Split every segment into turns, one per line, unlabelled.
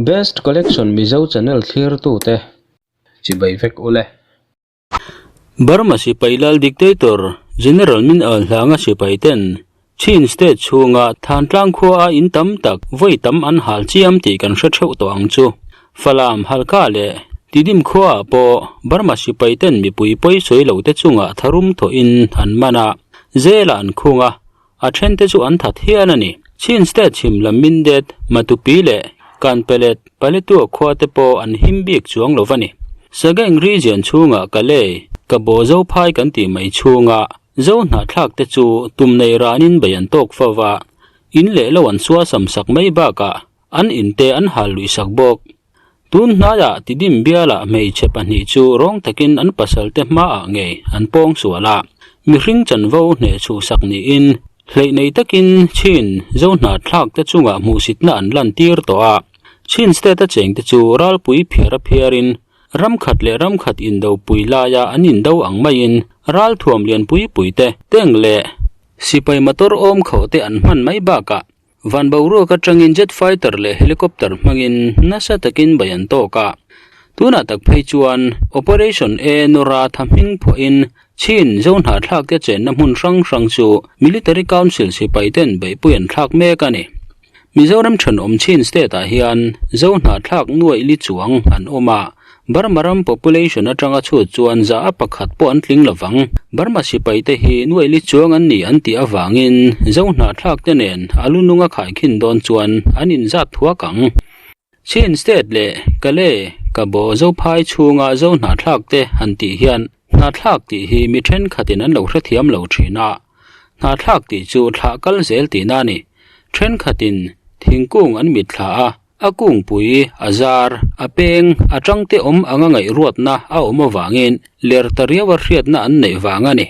Best Collection Mizo channel thlirtute chibai vek ule.
Burma sipai lal dictator General Min Aung Hlaing-a sipai ten Chin state chhunga Thantlang khua a in tam tak vawi tam an hal chiam tih kan hre theuh tawh ang chu. Falam, Halkha leh Tidim khuaah pawh Burma sipai ten mipui pawi sawi lo te chungah tharum thawhin an man a, zelah an khung a, A then te chu an that hial a ni. Chin State chhim lam Mindet, Matupi leh Kanpelet, Paletua khua te pawh an him bik chuang lo va ni. Sagaing region chhungah Kalay, Kabo Zophai kan tih mai chhunga Zo hnahthlak te chu tum nei ranin bei an tawk fo va, in leh lo an suasam sak mai bakah an in te an hal luih sak bawk. Tun hnaiah Tidim bialah hmeichhe pahnih chu rawng takin an pasalte hmaah ngei an pawng sual a, mihring chanvo hnehchhuhsak niin hleih nei takin Chin zo hnahthlak te chungah hmuhsitna an lantir tawh a. Chin state a chengte chu ralpui phiar a phiarin ram khat leh ram khat indopui laia an indo ang maiin ralthuam lianpui puite tank leh sipai motor awm khawh te an hman mai bakah Van boruak atangin jet fighter leh helicopter hmangin nasa takin bai an tawk a. Tunah tak phei chuan Operation A Nora tha hming phuahin Chin zo hnahthlak te chenna hmun hrang hrang chu Military Council sipai ten beihpui an thlak mek a ni. Mizoram thenawm Chin state ah hian zo hnahthlak nuaih li chuang an awm a. Burma ram population atanga chhut chuan za a pakhat pawh an tling lovang. Burma sipai te hi nuaih li chuang an ni an tih avangin Zo hnahthlak te nen a lu nunga khaikhin dawn chuan an inzat thuak ang. Chin state leh Kale, Kabo, Zophai chhunga Zo hnahthlak te han tih hian hnahthlak tih hi mi thenkhatin an lo hrethiam lo thin a. Hnahthlak tih chu thlah kal zel tihna a ni. Thenkhatin thingkung an mitthla a. A kungpui, a zar, a peng, a tangte awm anga ngaihruatna a awm avangin ler ta riaua hriatna an neih vang a ni.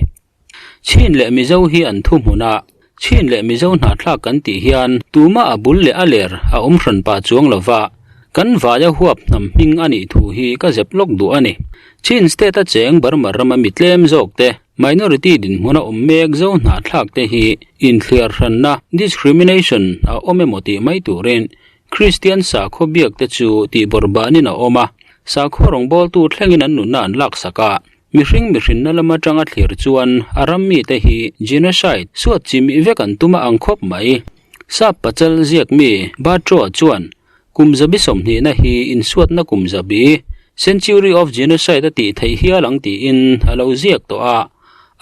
Chin leh Mizo hi an thuhmun a, Chin leh Mizo hnahthlak kan tih hian tumah a bul leh a ler a awm hran pah chuang lo va, kan vaia huap hnam hming a nih thu hi ka zep lawk duh a ni. Chin state a cheng Burma rama mi tlem zawk te, minority dinhmuna awm mek zo hnahthlak te hi inthliar hranna, discrimination, a awm emaw tih mai turin Kristian sakhaw biak te chu tihbawrh banin a awm a, sakhaw rawngbawltu thlengin an nunna an laksak a, mihring mihrinna lam atanga thlir chuan a ram mite hi genocide, suat chimih vek an tum a ang khawp mai. Sap pachal ziak mi Batroa chuan kum zabi sawmhnihna hi insuatna kum zabi, century of genocide, a tih theih hial ang tiin a lo ziak tawh a.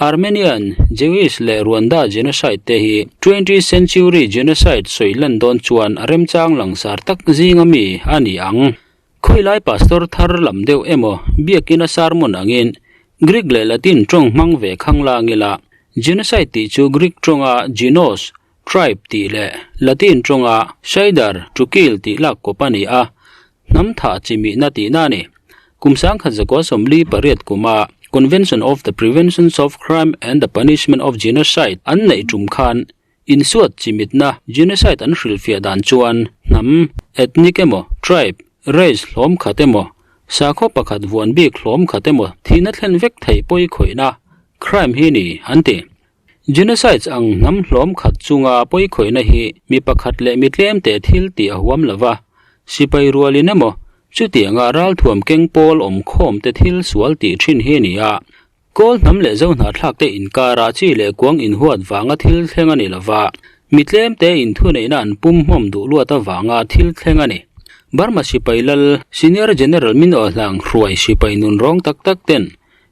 Armenian, Jewish leh Rwanda genocide te hi twentieth century genocide sawi lan dawn chuan a remchang langsar tak zinga mi a ni ang. Khawilai pastor thar lam deuh emaw biakina sermon angin Greek leh Latin tawng hmang ve khang lang ila, genocide tih chu Greek tawnga genos, tribe, tih leh Latin tawnga cider, to kill, tih lak kawp a ni a, Hnam thah chi mihna tihna a ni. Kum 1948 kuma Convention of the Prevention of Crime and the Punishment of Genocide an neih tum khan insuat chi mitna genocide an hrilhfiah dan chuan hnam, ethnic emaw, tribe, race hlawm khat emaw, sakhaw pakhat vuan bik hlawm khat emaw thihna thlen vek theih pawi khawihna, crime, hi ni an ti. Genocides ang hnam hlawm khat chunga pawikhawihna hi mi pakhat leh mi tlem teh thil tih a huam lo va, sipai rualin emaw chutianga ralthuam keng pawl awm khawm te thil sual tih thin hi a ni a. Kawl hnam leh zo hnahthlak te inkara chi leh kuang inhuat vanga thil thleng a ni lo va, mi tlem te inthuneihna an pum hmawm duh luat avanga thil thleng a ni. Burma sipai lal Senior General Min Aw Hlang hruai sipai nunrawng tak tak ten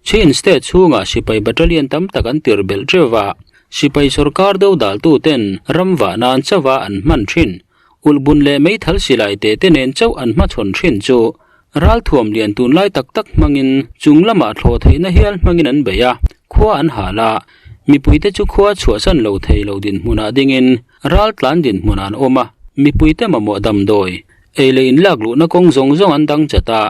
Chin state chhungah sipai battalion tam tak an tir belh teuh va, sipai sorkar dodaltu ten ram vah nan chauha an hman thin. Ulhbun leh meithal silai te te nen chauh an hmachhawn thin chu ralthuam lian tunlai tak tak hmangin chung lamah thlawh theihna hial hmangin an bei a, khua an hal a. Mipuite chu khua chhuahsan lo thei lo dinhmunah dingin raltlan dinhmunah an awm a, mipuite mamawh damdawi, ei leh inlak luhna kawng zawng zawng an dang chat a,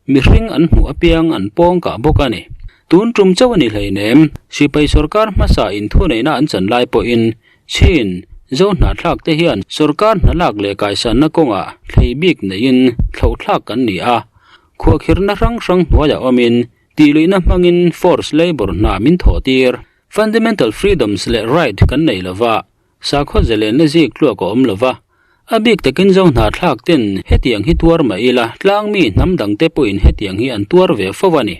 Mihring an hmuh apiang an pawng kah bawk a ni. Tun tum chauh a ni hleinem, sipai sorkar hmasa in thuneihna an chan lai pawhin Chin, Zo hnahthlak te hian sorkar hnalak leh kaisanna kawngah thlei bik neiin thlauhthlak kan ni a. Khuahkhirhna hrang hrang hnuaiah awmin tihluihna hmangin force labour hna min thawh tir. Fundamental freedoms leh right kan nei lova, sakhaw zelenna zik tluak a awm lova. A bik takin zo hnahthlak ten hetiang hi tuar mah ila tlangmi hnam dangte pawhin hetiang hi an tuar ve fo a ni.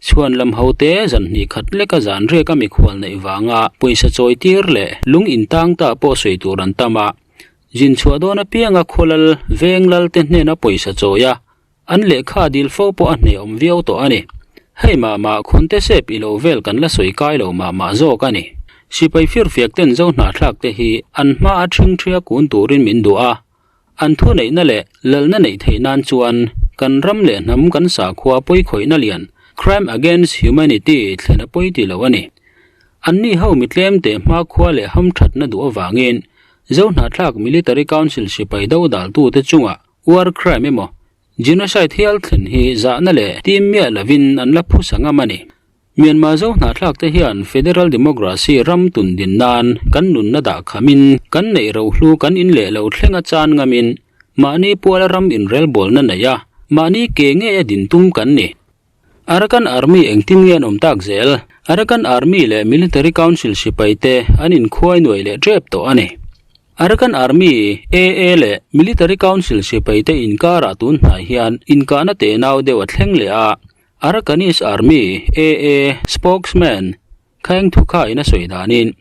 Chhuan lam hote zan hnih khat leka zan riak a mikhual neih vanga pawisa chawi tir leh lung intang ta pawh sawi tur an tam a. Zin chhuah dawn apianga khawlal veng lal te hnena pawisa chawi a, An lehkha dil fo pawh a hnehawm viau tawh a ni. Hei mah mah khawnte sep i lo vel kan la sawi kai lo mah mah zawk a ni. Sipai firfiak ten zo hnahthlak te hi an hma a ṭhingṭhia kun turin min duh a. An thu neihna leh lalna neih theih nan chuan kan ram leh hnam kan sakhua pawikhawihna lian, crime against humanity, thlen a pawi ti lo a ni. Anni ho mitlem te hmakhua leh hamṭhatna duh avangin Zo hnahthlak Military Council sipai dodaltute chungah War crime emaw, genocide hial thlen hi zahna leh tim miah lovin an la phusa ngam a ni. Myanmar zo hnahthlak te hian Federal Democracy ram tun din nan kan nunna dah khamin kan neih rohlu kan in leh lo thleng a chan ngamin mahni puala ram inrelbawlna nei a, mahni ke ngei a din tum kan ni. Arakan Army engtin nge an awm tak zel? Arakan Army leh Military Council sipai te an inkhuai nuai leh tep tawh a ni. Arakan Army, AA, leh Military Council sipai te inkarah tun hnai hian inkahna tenau deuh a thleng leh a. Arakanese Army, AA, spokesman, Kheng Thukha in a sawi danin,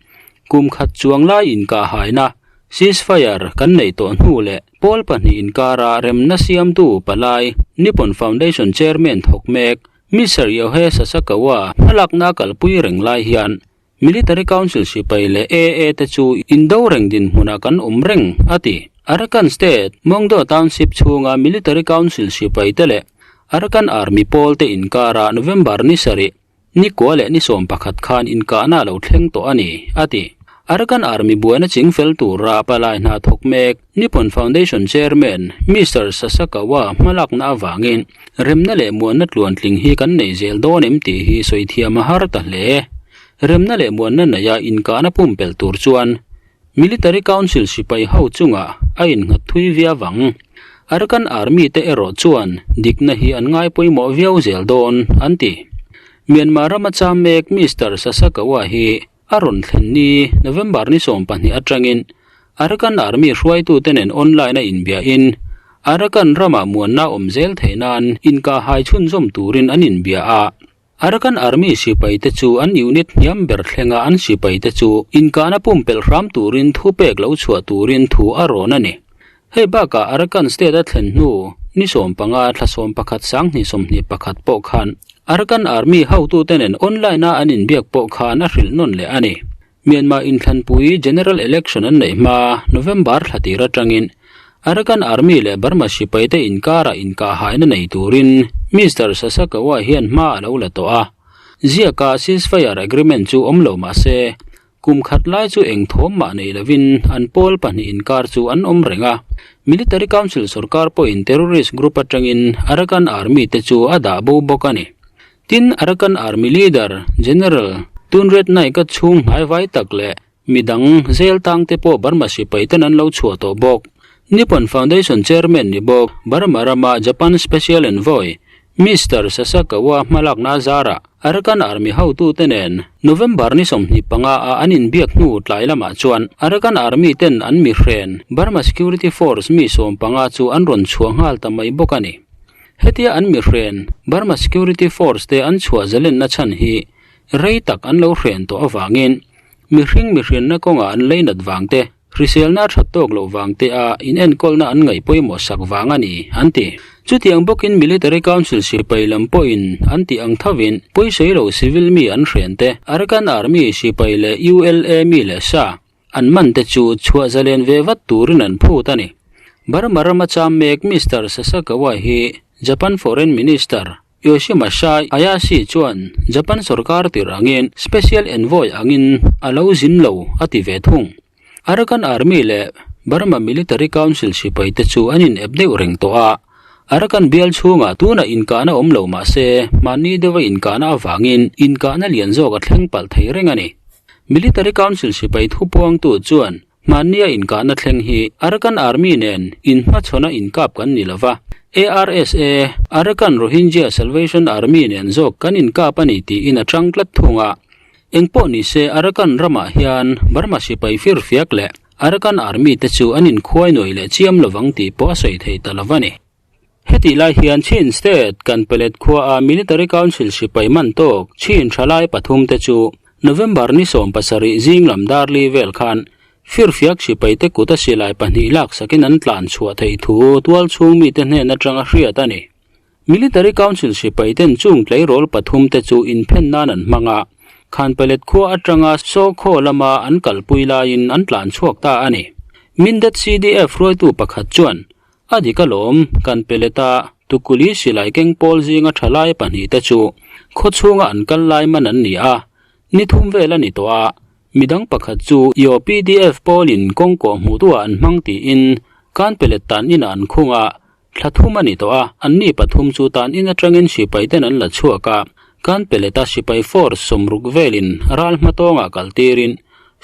kum khat chuang lai inkahhaina, ceasefire, kan neih tawh hnu leh pawl pahnih inkara remna siamtu palai Nippon Foundation Chairman thawk mek Mister Yohei Sasakawa hmalakna kalpui reng lai hian Military Council sipai leh AA te chu indo reng dinhmunah kan awm reng, a ti. Arakan State, Maungdaw Township chhunga Military Council sipai te leh Arakan Army pawl te inkara November ni sarih, Nikua leh ni 11 khan inkahna a lo thleng tawh a ni, a ti. Arakan Army buaina ching fel tura palai hna thawk mek Nippon Foundation Chairman Mister Sasakawa hmalakna avangin remna leh muanna tluantling hi kan nei zel dawn em tih hi sawi thiam a har ta hle. Remna leh muanna neia inkahna pumpelh tur chuan Military Council sipai ho chungah a innghat thui viau ang. Arakan Army te erawh chuan dikna hi an ngai pawimawh viau zel dawn, an ti. Myanmar rama cham mek Mister Sasakawa hi a rawn thlen ni November ni 12 atangin Arakan Army hruaitute nen online a inbiahin Arakan ramah muanna awm zel theih nan inkahhai chhunzawm turin an inbia a. Arakan Army sipai te chu an unit hniam ber thlenga an sipai te chu inkahna pumpelh hram turin thu pek lo chhuah turin thu a rawn a ni. Hei bakah Arakan State a thlen hnu ni 15 thla 11 sanghnih 21 pawh khan Arakan Army hotute nen online a an inbiak pawh khan a hrilh nawn leh a ni. Myanmar inthlanpui General Election an neih hma November thla tir atangin Arakan Army leh Burma sipaite inkarah inkahhaina nei turin Mister Sasakawa hian hma a lo la tawh a. Ziaka ceasefire agreement chu awm lo mah se, kum khat lai chu eng thawm mah nei lovin an pawl pahnih inkar chu an awm reng a. Military Council sorkar pawhin terrorist group atangin Arakan Army te chu a dah bo bawk a ni. Tin, Arakan Army leader General Tunret Naik-a chhung hnaivai tak leh midang zel tangte pawh Burma sipai ten an lo chhuah tawh bawk. Nippon Foundation Chairman ni bawk Burma rama Japan Special Envoy Mister Sasakawa hmalakna zarah Arakan Army hotute nen November ni 25 a an inbiak hnu tlai lamah chuan Arakan Army ten an mi hren Burma Security Force mi 15 chu an rawn chhuah nghal ta mai bawk a ni. Hetia an mi hren Burma Security Force te an chhuah zalenna chhan hi rei tak an lo hren tawh avangin mihring mihrinna kawngah an leinat vang te, hriselna a that tawk loh vang te a inenkawlna an ngaih pawimawh sak vang a ni, an ti. Chutiang bawkin Military Council sipai lam pawhin an tih ang thovin pawisawi lo civil mi an hren te, Arakan Army sipai leh ULA mi leh sa An man te chu chhuah zalen ve vat turin an phut a ni. Burma rama cham mek Mister Sasakawa hi Japan Foreign Minister Yoshimasa Hayashi chuan Japan sorkar tir angin Special Envoy angin a lo zin lo a ti ve thung. Arakan Army leh Burma Military Council sipai te chu an in ep deuh reng tawh a, Arakan bial chhungah tunah inkahna awm lo mah se mahni deuha inkahna avangin inkahna lian zawk a thleng palh thei reng a ni. Military Council sipai thupuangtu chuan hmannia inkahna thleng hi Arakan Army nen inhmachhawna inkap kan ni lova, ARSA, Arakan Rohingya Salvation Army nen zawk kan inkap a ni tiin a chang tlat thung a. Engpawh nise Arakan ramah hian Burma sipai firfiak leh. Arakan Army te chu an inkhuai nuai leh chiam lovang tih pawh a sawi thei ta lo a ni. Hetih lai hian Chin State Kanpelet khuaa Military Council sipai man tawk Chin thalai pathum te chu November ni 70 zing lam darli vel khan firfiak sipai te kut a silai pahnih laksakin an tlan chhuah theih thu tual chhung mite hnen atanga hriat a ni. Military Council sipai ten chung tleirawl pathum te chu inphen nan an hmang a, Khanpelet khua atanga Sawkhaw lama an kalpui laiin an tlan chhuak ta a ni. Mindat CDF hruaitu pakhat chuan, A dik alawm, kan pe let a, Tukuli silai keng pawl zinga tha lai pahnihte chu khaw chhunga an kal lai man an ni a, ni thum vel a ni tawh a, midang pakhat chu Io pdf pawlin kawng kawh hmuhtuah an hmang tiin kan pe let tan inah an khung a, thla thum a ni tawh a, anni pathum chu tan in atangin sipai ten an la chhuak a, kan pe let a sipai force sawmruk velin ral hmatawngah kaltirin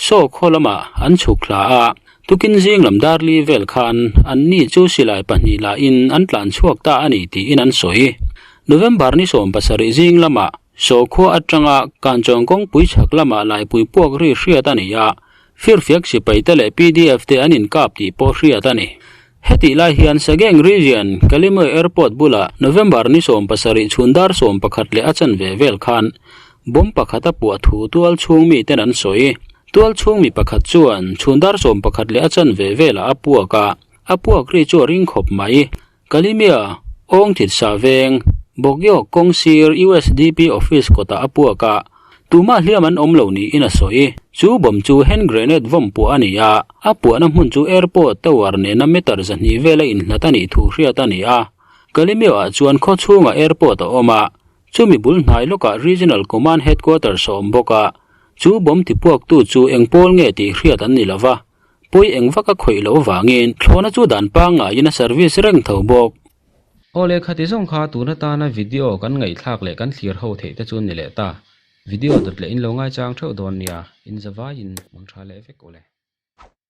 Saw khaw lamah an chhuk thla a, tukin zing lam darli vel khan anni chu silai pahnih lahin an tlan chhuak ta a ni tiin an sawi. November ni 70 zing lamah Saw khua atanga Kanchawng kawngpui chhak lamah laipui puak ri hriat a ni a, firfiak sipai te leh pdf te an inkap tih pawh hriat a ni. Hetih lai hian Sagaing Region, Kalimoe Airport bulah November ni 17 chhun dar 11 leh a chanve vel khan bomb pakhat a puah thu tual chhung miten an sawi. Tual chhung mi pakhat chuan chhun dar 11 leh a chanve velah a puak a, a puak ri chu a ring khawp mai. Kalimia, Awng Thit Sa Veng, Bogyok kawng sir USDP office kawtah a puak a, tumah hliam an awm lo niin a sawi. Chu bomb chu hand grenade vawm puah a ni a, a puahna hmun chu airport tower nena meter 200 vela inhlat a nih thu hriat a ni a. Kalimio-ah chuan khaw chhungah airport a awm a, chumi bul hnai lawkah Regional Command Headquarters a awm bawk a, chu bomb tipuaktu chu eng pawl nge tih hriat an ni lova, pawi eng vak a khawih loh avangin thlawhna chu dan pangngaiin a service reng tho bawk.
Aw leh khati zawng kha tun atana video kan ngaihthlak leh kan thlir ho theih te chu ni leh ta. Video dawt leh in lo ngaichang theuh dawn nia, in zavaiin mang tha leh vek ule.